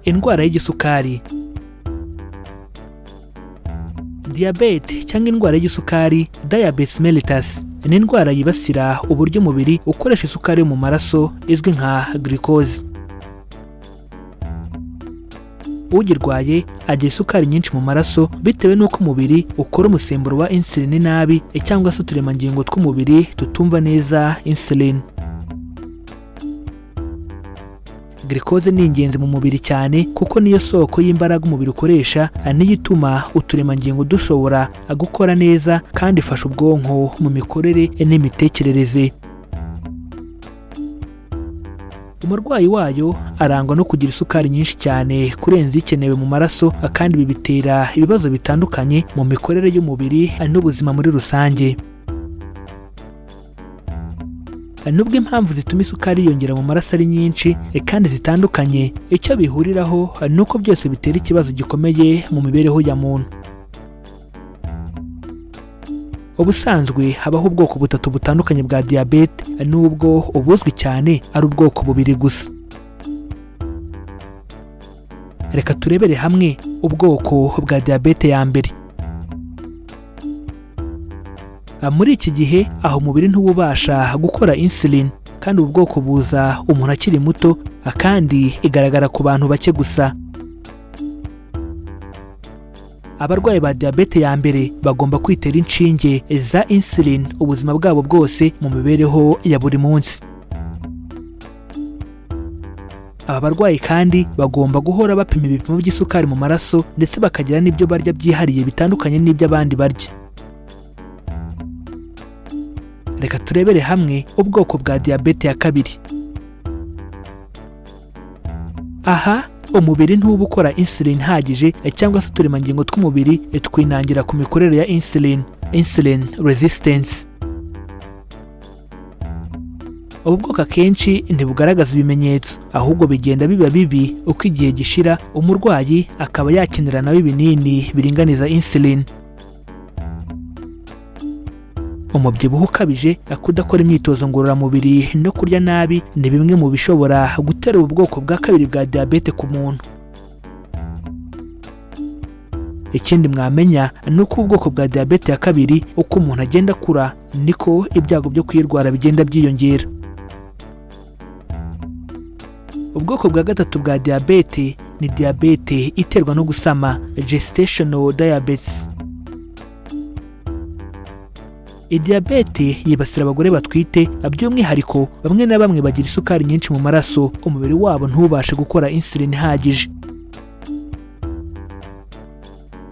Indwara y'igisukari. Diyabete cyangwa indwara y'igisukari, diabetes mellitus, ni indwara yibasira uburyo umubiri ukoresha isukari yo mu maraso izwi nka glucose. Ugirwaye agira isukari nyinshi mu maraso bitewe n'uko umubiri ukora umusemburo wa insulin nabi, cyangwa se uturemangingo tw'umubiri tutumva neza insulin. Glucose ni ingenzi mu mubiri cyane kuko niyo soko y'imbaraga umubiri ukoresha, niyo ituma uturemangingo dushobora gukora neza, kandi ifasha ubwonko mu mikorere n'imitekerereze. Umurwayi wayo arangwa no kugira isukari nyinshi cyane kurenza ikenewe mu maraso, kandi ibi bitera ibibazo bitandukanye mu mikorere y'umubiri n'ubuzima muri rusange. Nubwo impamvu zituma isukari yiyongera mu maraso ari nyinshi kandi zitandukanye, icyo bihuriraho ni uko byose bitera ikibazo gikomeye mu mibereho ya muntu. Ubusanzwe habaho ubwoko butatu butandukanye bwa diyabete, nubwo ubuzwi cyane ari ubwoko bubiri gusa. Reka turebere hamwe ubwoko bwa diyabete ya mbere. Muri iki gihe aho umubiri ntuba gukora insulin, kandi ubu bwoko buza umuntu akiri muto kandi igaragara ku bantu bake gusa. Abarwayi ba diyabete ya mbere bagomba kwitera inshinge za insulin ubuzima bwabo bwose mu mibereho ya buri munsi. Aba barwayi kandi bagomba guhora bapima ibipimo by'isukari mu maraso, ndetse bakagira n'ibyo barya byihariye bitandukanye n'ibyo abandi barya. Reka turebere hamwe ubwoko bwa diyabete ya kabiri. Aha umubiri ntuba ukora insulin ihagije, cyangwa se uturemangingo tw'umubiri twinangira ku mikorere ya insulin, insulin resistance. Ubu bwoko akenshi ntibugaragaza ibimenyetso, ahubwo bigenda biba bibi uko igihe gishira, umurwayi akaba yakenera nawe ibinini biringaniza insulin. Umubyibuho ukabije, kudakora imyitozo ngororamubiri no kurya nabi ni bimwe mu bishobora gutera ubu bwoko bwa kabiri bwa diyabete ku muntu. Ikindi mwamenya ni uko ubwoko bwa diyabete ya kabiri, uko umuntu agenda akura niko ibyago byo kuyirwara bigenda byiyongera. Ubwoko bwa gatatu bwa diyabete ni diyabete iterwa no gusama, gestational diabetes. Diyabete yibasira abagore batwite, by'umwihariko bamwe na bamwe bagira isukari nyinshi mu maraso, umubiri wabo ntubashe gukora insulin ihagije.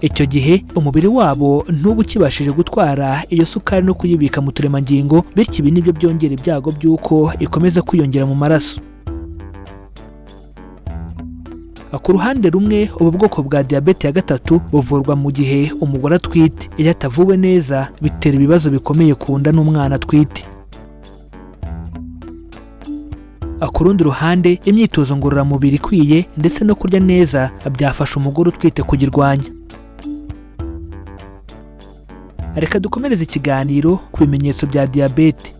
Icyo gihe umubiri wabo ntuba ukibashije gutwara iyo sukari no kuyibika mu turemangingo, bityo ibi nibyo byongera ibyago by'uko ikomeza kwiyongera mu maraso. Ku ruhande rumwe, ubu bwoko bwa diyabete ya gatatu buvurwa mu gihe umugore atwite. Iyo atavuwe neza bitera ibibazo bikomeye ku nda n'umwana atwite. Ku rundi ruhande, imyitozo ngororamubiri ikwiye ndetse no kurya neza byafasha umugore utwite kugirwanya. Reka dukomereze ikiganiro ku bimenyetso bya diyabete.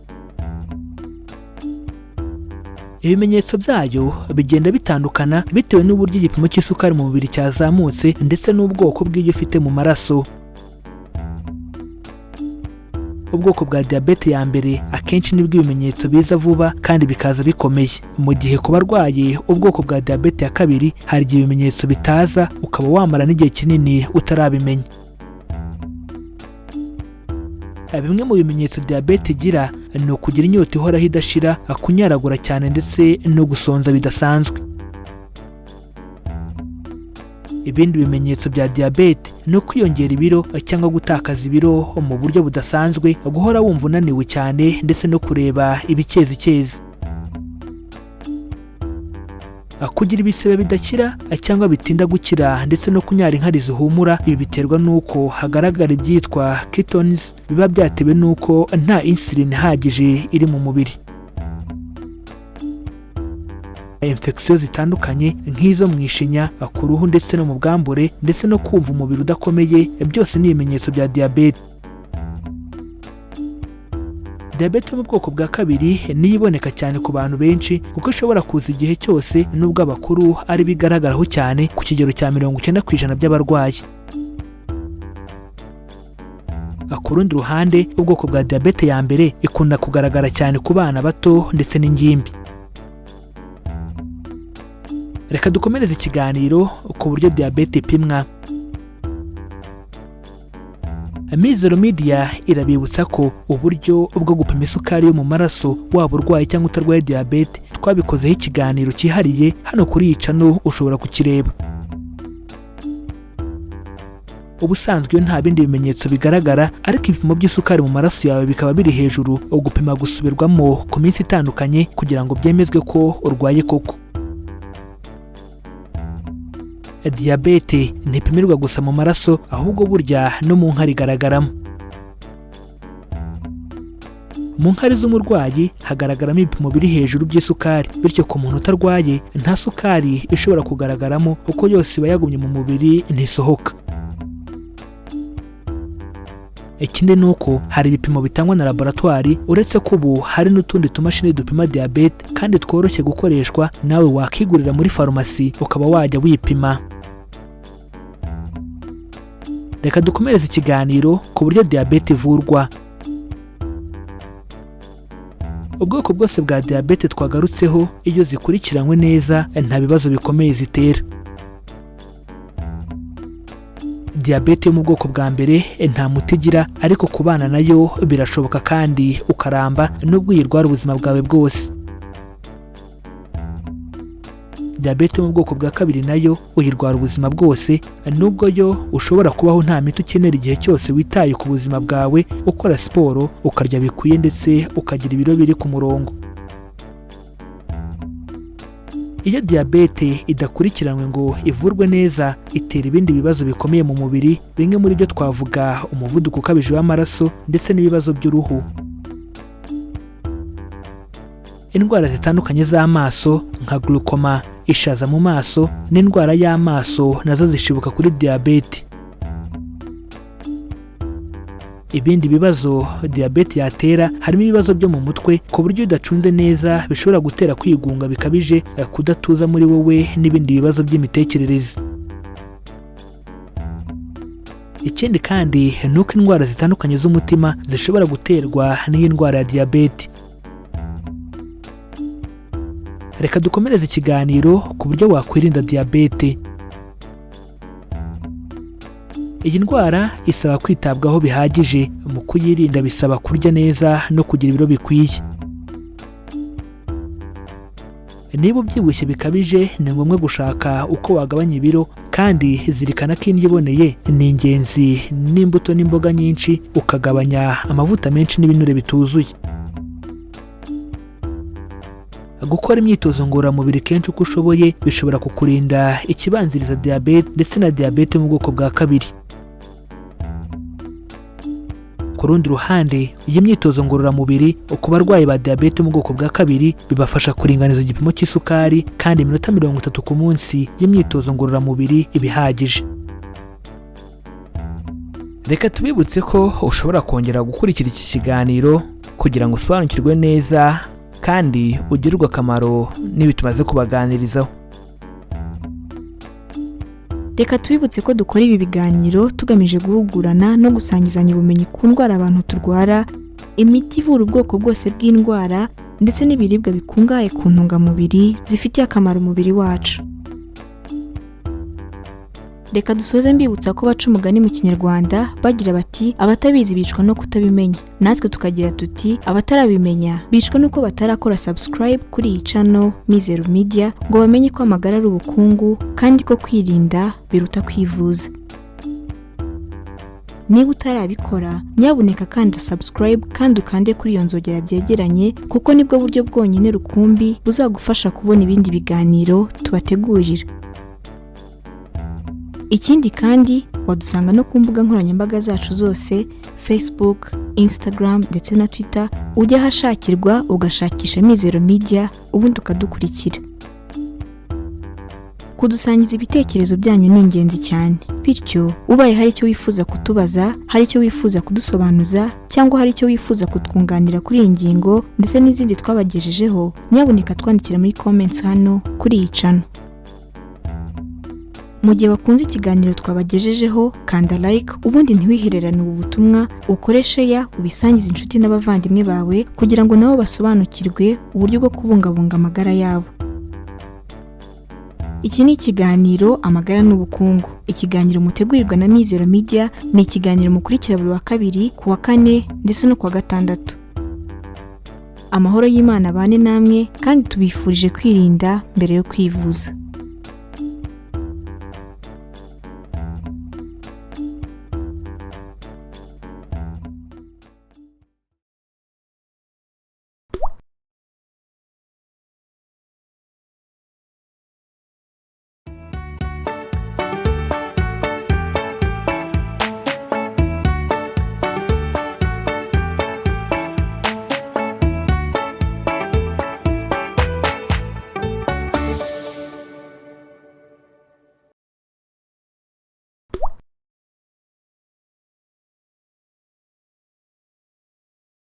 Ibimenyetso byayo bigenda bitandukana bitewe n'uburyo igipimo cy'isukari mu mubiri cyazamutse ndetse n'ubwoko bw'iyo ufite mu maraso. Ubwoko bwa diyabete ya mbere akenshi nibwo ibimenyetso biza vuba kandi bikaza bikomeye, mu gihe ku barwaye ubwoko bwa diyabete ya kabiri hari igihe ibimenyetso bitaza, ukaba wamara n'igihe kinini utarabimenya. Bimwe mu bimenyetso diyabete igira ni ukugira inyota ihoraho idashira, kunyaragura cyane ndetse no gusonza bidasanzwe. Ibindi bimenyetso bya diyabete ni ukwiyongera ibiro cyangwa gutakaza ibiro mu buryo budasanzwe, guhora wumva unaniwe cyane ndetse no kureba ibikezikezi, kugira ibisebe bidakira cyangwa bitinda gukira, ndetse no kunyara inkari zihumura. Ibi biterwa n'uko hagaragara ibyitwa ketones biba byatewe n'uko nta insulin ihagije iri mu mubiri. Infection zitandukanye nk'izo mu ishinya, ku ruhu ndetse no mu bwambure, ndetse no kumva umubiri udakomeye, byose ni ibimenyetso bya diyabete. Diyabete yo mu bwoko bwa kabiri niyo iboneka cyane ku bantu benshi, kuko ishobora kuza igihe cyose, nubwo abakuru ari bigaragaraho cyane ku kigero cya 90% by'abarwayi. Ku rundi ruhande, ubwoko bwa diyabete ya mbere ikunda kugaragara cyane ku bana bato ndetse n'ingimbi. Reka dukomereze ikiganiro ku buryo diyabete ipimwa. Mizero Media irabibutsa ko uburyo bwo gupima isukari yo mu maraso, waba urwaye cyangwa utarwaye diyabete, twabikozeho ikiganiro cyihariye hano kuri iyi channel, ushobora kukireba. Ubusanzwe iyo nta bindi bimenyetso bigaragara ariko ibipimo by'isukari mu maraso yawe bikaba biri hejuru, ugupima gusubirwamo ku minsi itandukanye kugira ngo byemezwe ko urwaye koko. Diyabete ntipimirwa gusa mu maraso, ahubwo burya no mu nkari igaragaramo. Mu nkari z'umurwayi hagaragaramo ibipimo biri hejuru by'isukari, bityo ku muntu utarwaye nta sukari ishobora kugaragaramo kuko yose iba yagumye mu mubiri, ntisohoka. Ikindi ni uko hari ibipimo bitangwa na laboratwari, uretse ko ubu hari n'utundi tumashini dupima diyabete kandi tworoshye gukoreshwa, nawe wakigurira muri farumasi ukaba wajya wipima. Reka dukomereze ikiganiro ku buryo diyabete ivurwa. Ubwoko bwose bwa diyabete twagarutseho, iyo zikurikiranywe neza nta bibazo bikomeye zitera. Diyabete yo mu bwoko bwa mbere nta muti igira, ariko kubana nayo birashoboka kandi ukaramba nubwo uyirwara ubuzima bwawe bwose. Diyabete yo mu bwoko bwa kabiri nayo uyirwara ubuzima bwose, nubwo yo ushobora kubaho nta miti ukenera igihe cyose witaye ku buzima bwawe, ukora siporo, ukarya bikwiye ndetse ukagira ibiro biri ku murongo. Iyo diyabete idakurikiranwe ngo ivurwe neza, itera ibindi bibazo bikomeye mu mubiri. Bimwe muri byo twavuga umuvuduko ukabije w'amaraso ndetse n'ibibazo by'uruhu. Indwara zitandukanye z'amaso nka glaucoma, ishaza mu maso n'indwara y'amaso nazo zishibuka kuri diyabete. Ibindi bibazo diyabete yatera harimo ibibazo byo mu mutwe, ku buryo udacunze neza bishobora gutera kwigunga bikabije, kudatuza muri wowe n'ibindi bibazo by'imitekerereze. Ikindi kandi ni uko indwara zitandukanye z'umutima zishobora guterwa n'iyi ndwara ya diyabete. Reka dukomereze ikiganiro ku buryo wakwirinda diyabete. Iyi ndwara isaba kwitabwaho bihagije. Mu kuyirinda bisaba kurya neza no kugira ibiro bikwiye. Niba ubyibushye bikabije, ni ngombwa gushaka uko wagabanya ibiro, kandi zirikana ko indyo iboneye ni ingenzi, n'imbuto n'imboga nyinshi, ukagabanya amavuta menshi n'ibinure bituzuye. Gukora imyitozo ngororamubiri kenshi uko ushoboye bishobora kukurinda ikibanziriza diyabete ndetse na diyabete mu bwoko bwa kabiri. Ku rundi ruhande, iyi myitozo ngororamubiri ku barwayi ba diyabete mu bwoko bwa kabiri bibafasha kuringaniza igipimo cy'isukari, kandi iminota 30 ku munsi y'imyitozo ngororamubiri iba ihagije. Reka tubibutse ko ushobora kongera gukurikira iki kiganiro kugira ngo usobanukirwe neza kandi ugirirwe akamaro n'ibi tumaze kubaganirizaho. Reka tubibutse ko dukora ibi biganiro tugamije guhugurana no gusangizanya ubumenyi ku ndwara abantu turwara, imiti ivura ubwoko bwose bw'indwara ndetse n'ibiribwa bikungahaye ku ntungamubiri zifitiye akamaro umubiri wacu. Reka dusoze mbibutsa ko baca umugani mu Kinyarwanda bagira bati abatabizi bicwa no kutabimenya, natwe tukagira tuti abatarabimenya bicwa nuko batarakora subscribe kuri iyi channel Mizero Media ngo bamenye ko amagara ari ubukungu kandi ko kwirinda biruta kwivuza. Niba utarabikora, nyabuneka kanda subscribe kandi ukande kuri iyo nzogera byegeranye, kuko nibwo buryo bwonyine rukumbi buzagufasha kubona ibindi biganiro tubategurira. Ikindi kandi wadusanga no ku mbuga nkoranyambaga zacu zose, Facebook, Instagram ndetse na Twitter, ujya ahashakirwa ugashakisha Mizero Media ubundi ukadukurikira. Ku Kudusangiza ibitekerezo byanyu ni ingenzi cyane. Bityo, ubaye hari icyo wifuza kutubaza, hari icyo wifuza kudusobanuza, cyangwa hari icyo wifuza kutwunganira kuri iyi ngingo ndetse n'izindi twabagejejeho, nyabuneka twandikira muri comments hano kuri iyi channel. Mu gihe wakunze ikiganiro twabagejejeho, kanda like, ubundi ntiwihererane ubu butumwa, ukore share, ubisangize inshuti n'abavandimwe bawe kugira ngo nabo basobanukirwe uburyo bwo kubungabunga amagara yabo. Iki ni ikiganiro Amagara n'Ubukungu, ikiganiro mutegurirwa na Mizero Media. Ni ikiganiro mukurikira buri wa kabiri, ku wa kane ndetse no ku wa gatandatu. Amahoro y'Imana abane namwe, kandi tubifurije kwirinda mbere yo kwivuza.